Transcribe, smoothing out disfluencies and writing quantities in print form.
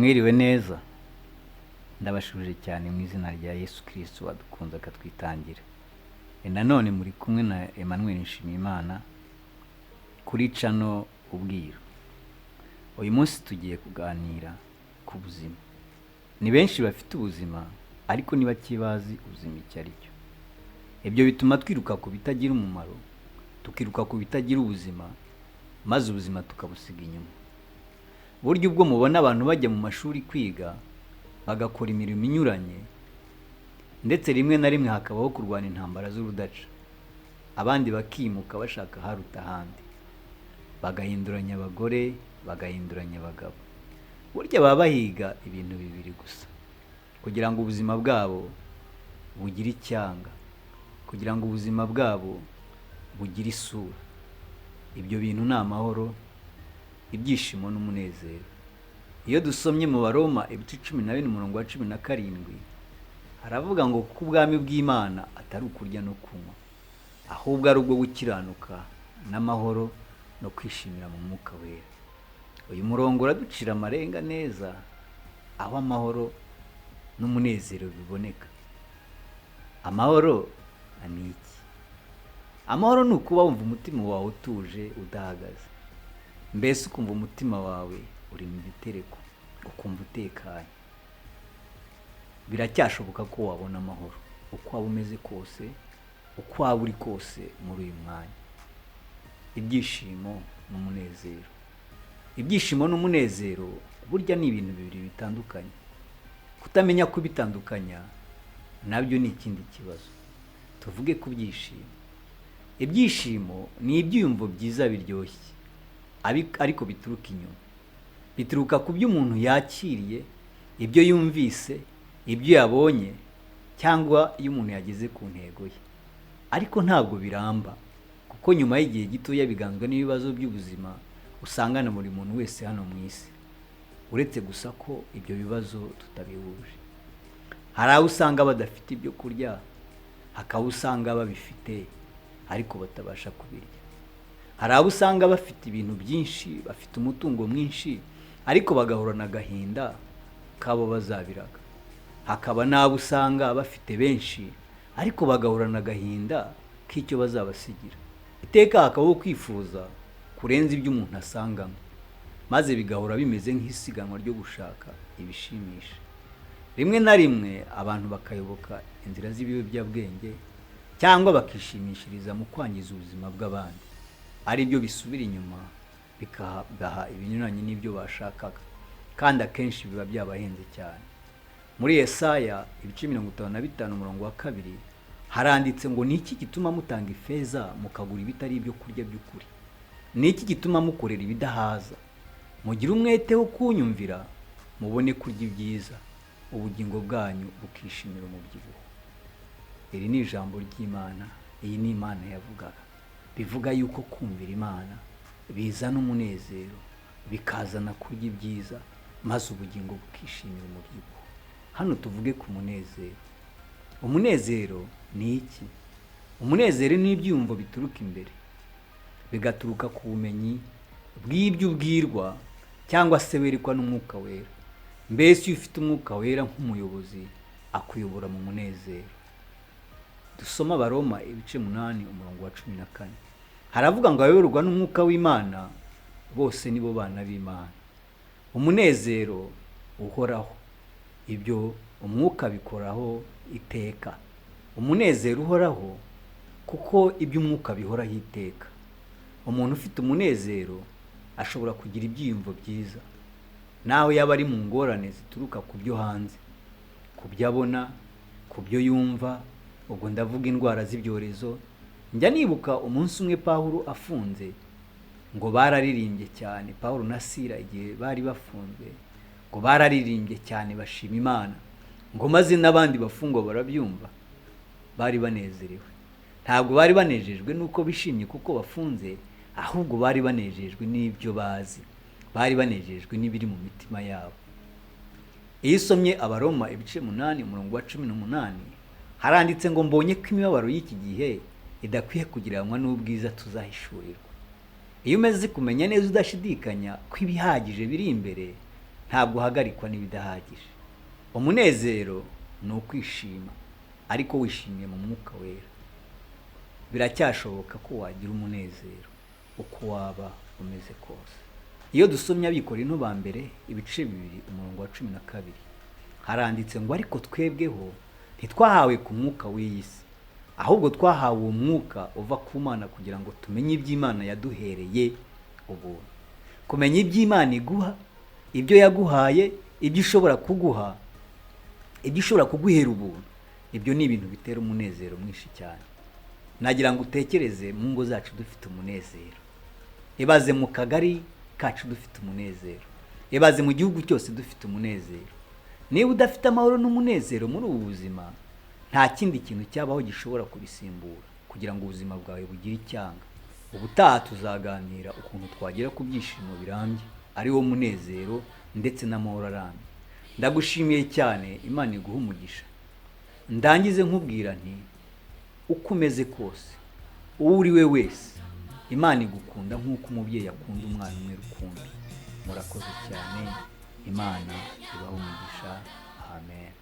Mwiriwe neza, ndabashubije cyane mu izina rya Yesu Kristo wadukunze akatwitangira. Nanone muri kumwe na Emmanuel Nshimiyimana kuri channel Ubwiru. Uyu munsi tugiye kuganira ku buzima. Ni benshi bafite ubuzima ariko ni bake bazi ubuzima icyo ari cyo. Ibyo bituma twiruka ku bitagira umumaro, tukiruka ku bitagira ubuzima, maze ubuzima tukabusiga inyuma. Burya ubwo mubona abantu bajya mu mashuri kwiga, bagakora imirimo inyuranye, ndetse rimwe na rimwe hakabaho kurwana intambara z'urudaca, abandi bakimuka bashaka aharuta ahandi, bagahinduranya abagore, bagahinduranya abagabo. Burya baba bahiga ibintu bibiri gusa, kugira ngo ubuzima bwabo bugire icyanga, kugira ngo ubuzima bwabo bugire isura. Ibyo bintu ni amahoro, ibyishimo n'umunezero. Iyo dusomye mu Baroma ibice 14 umurongo wa 17, haravuga ngo kuko ubwami bw'Imana atari ukurya no kunywa, ahubwo ari ubwo gukiranuka n'amahoro no kwishimira mu Mwuka Wera. Uyu murongo uraducira amarenga neza aho amahoro n'umunezero biboneka. Amahoro ni iki? Amahoro ni ukuba wumva umutima wawe utuje udahagaze, mbese ukumva umutima wawe uri mu gitereko, ukumva utekanye. Biracyashoboka ko wabona amahoro uko waba umeze kose, uko waba uri kose muri uyu mwanya. Ibyishimo n'umunezero. Ibyishimo n'umunezero burya ni ibintu bibiri bitandukanye. Kutamenya kubitandukanya nabyo ni ikindi kibazo. Tuvuge ku byishimo. Ibyishimo ni ibyiyumvo byiza biryoshye, ariko bituruka inyuma. Bituruka ku byo umuntu yakiriye, ibyo yumvise, ibyo yabonye, cyangwa iyo umuntu yageze ku ntego ye. Ariko ntabwo biramba, kuko nyuma y'igihe gitoya biganzwa n'ibibazo by'ubuzima usangana buri muntu wese hano mu isi, uretse gusa ko ibyo bibazo tutabihuje. Hari abo usanga badafite ibyo kurya, hakaba usanga babifite ariko batabasha kubirya. Hari abo usanga bafite ibintu byinshi, bafite umutungo mwinshi, ariko bagahorana agahinda k'abo bazabiraga. Hakaba n'abo usanga bafite benshi, ariko bagahorana agahinda k'icyo bazabasigira. Iteka hakabaho kwifuza kurenza ibyo umuntu asanganywe, maze bigahora bimeze nk'isiganwa ryo gushaka ibishimisha. Rimwe na rimwe abantu bakayoboka inzira z'ibiyobyabwenge cyangwa bakishimishiriza mu kwangiza ubuzima bw'abandi, ari byo bisubira inyuma bikabaha ibinyuranye n'ibyo bashakaga, kandi akenshi biba byabahenze cyane. Muri Yesaya ibice 55 umurongo wa 2 haranditse ngo ni iki gituma mutanga ifeza mukagura ibitari ibyo kurya by'ukuri? Ni iki gituma mukorera ibidahaza? Mugire umwete wo kunyumvira, mubone kurya ibyiza, ubugingo bwanyu bukishimira umubyibuho. Iri ni ijambo ry'Imana, iyi ni Imana yavugaga. Bivuga yuko kumvira Imana bizana umunezero, bikazana kurya ibyiza, maze ubugingo bukishimira umubyibuho. Hano tuvuge ku munezero. Umunezero ni iki? Umunezero ni ibyiyumvo bituruka imbere, bigaturuka ku bumenyi bw'ibyo ubwirwa cyangwa se werekwa n'Umwuka Wera. Mbese iyo ufite Umwuka Wera nk'umuyobozi, akuyobora mu munezero. Dusoma Abaroma ibice 8 umurongo wa 14. Haravuga ngo abayoborwa n'Umwuka w'Imana bose nibo bana b'Imana. Umunezero uhoraho, ibyo Umwuka bikoraho iteka. Umunezero uhoraho kuko ibyo Umwuka bihoraho iteka. Umuntu ufite umunezero ashobora kugira ibyiyumvo byiza, naho yaba ari mu ngorane zituruka ku byo hanze, ku byo abona, ku byo yumva. Ubwo ndavuga indwara z'ibyorezo. Njya nibuka umunsi umwe Pawulo afunze, ngo bararirimbye cyane. Pawulo na Sila igihe bari bafunze, ngo bararirimbye cyane bashima Imana, ngo maze n'abandi bafungwa barabyumva, bari banezerewe. Ntabwo bari banejejwe n'uko bishimye kuko bafunze, ahubwo bari banejejwe n'ibyo bazi, bari banejejwe n'ibiri mu mitima yabo. Iyo usomye Abaroma ibice 8 umurongo wa 18, haranditse ngo mbonye ko imibabaro y'iki gihe idakwiye kugereranywa n'ubwiza tuzahishurirwa. Iyo umaze kumenya neza udashidikanya ko ibihagije biri imbere, Ntabwo uhagarikwa n'ibidahagije. Umunezero ni ukwishima, ariko wishimiye mu Mwuka Wera. Biracyashoboka ko wagira umunezero uko waba umeze kose. Iyo dusomye Abikorinto ba mbere ibice 2 umurongo wa 12, haranditse ngo: ariko twebweho ntitwahawe ku mwuka w'iyi si, ahubwo twahawe uwo mwuka uva ku Mana kugira ngo tumenye iby'Imana yaduhereye ubuntu. Kumenya iby'Imana iguha, ibyo yaguhaye, ibyo ishobora kuguha, ibyo ishobora kuguhera ubuntu, ibyo ni ibintu bitera umunezero mwinshi cyane. Nagira ngo utekereze mu ngo zacu dufite umunezero, ibaze mu kagari kacu dufite umunezero, ibaze mu gihugu cyose dufite umunezero. Niba udafite amahoro n'umunezero muri ubu buzima, nta kindi kintu cyabaho gishobora kubisimbura kugira ngo ubuzima bwawe bugire icyanga. Ubutaha tuzaganira ukuntu twagera ku byishimo birambye, ari wo munezero ndetse n'amahoro arambye. Ndagushimiye cyane, Imana iguhe umugisha. Ndangize nkubwira nti uko umeze kose, uwo uri we wese, Imana igukunda nk'uko umubyeyi akunda umwana umwe rukumbi. Murakoze cyane, Imana ibahe umugisha. Amen.